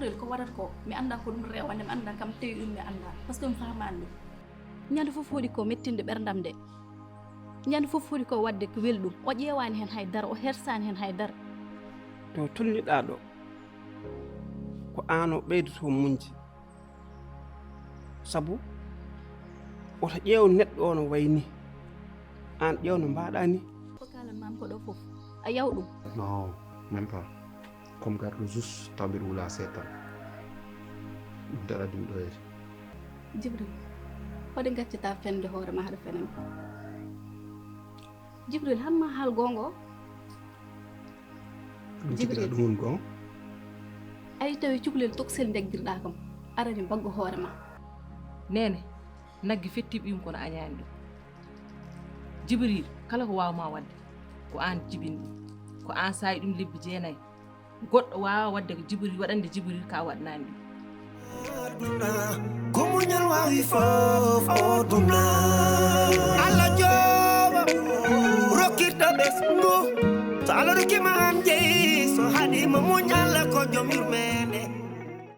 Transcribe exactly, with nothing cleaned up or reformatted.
Ko waɗata ko, mi anndaa ko ɗum rewande, mi anndaa kam tawi ɗum mi anndaa, par ce que mi faamaani ɗum. Ñande fof hoɗi ko mettinde ɓerndam nde. Ñande fof hoɗi ko waɗde ko welɗum. O ƴeewaani heen hay dara, o hersaani heen hay dara. To tolniɗaa ɗo, ko aan o ɓeydoto muñde. Sabu oto ƴeew neɗɗo o no wayi ni, aan ƴeew no mbaɗaa ni. Ko kaalan maam ko ɗo fof, a yaw ɗum. Non, même pas. Comme garɗo jus taw mbiɗa wula seeɗa tan. Ɗum tan addi mi ɗo yeeso. Jibril, hoɗe gaccata fende hoore ma haɗa fenen. Jibril, han ma haal goonga o. Ɗum Jibril. Cikkiɗaa ɗum woni goonga? Ay tawi cukalel tokosel njaggirɗaa kam, arani baggo hoore ma. Neene, nagge fetti ɓiyum kono añaani ɗum. Jibril, kala ko waawmaa waɗde, ko aan jibini ɗum. Ko aan saayi ɗum lebbi jeenayi. Goɗɗo waawaa waɗde ko Jibril, waɗande Jibril ka waɗnaani ɗum. Ko muñal waawi fof o duna. Allah jooɓo rokkirta ɓesngu. So Allah rokkima an jeyi, so haɗima muñ, Allah ko joom yurmeende.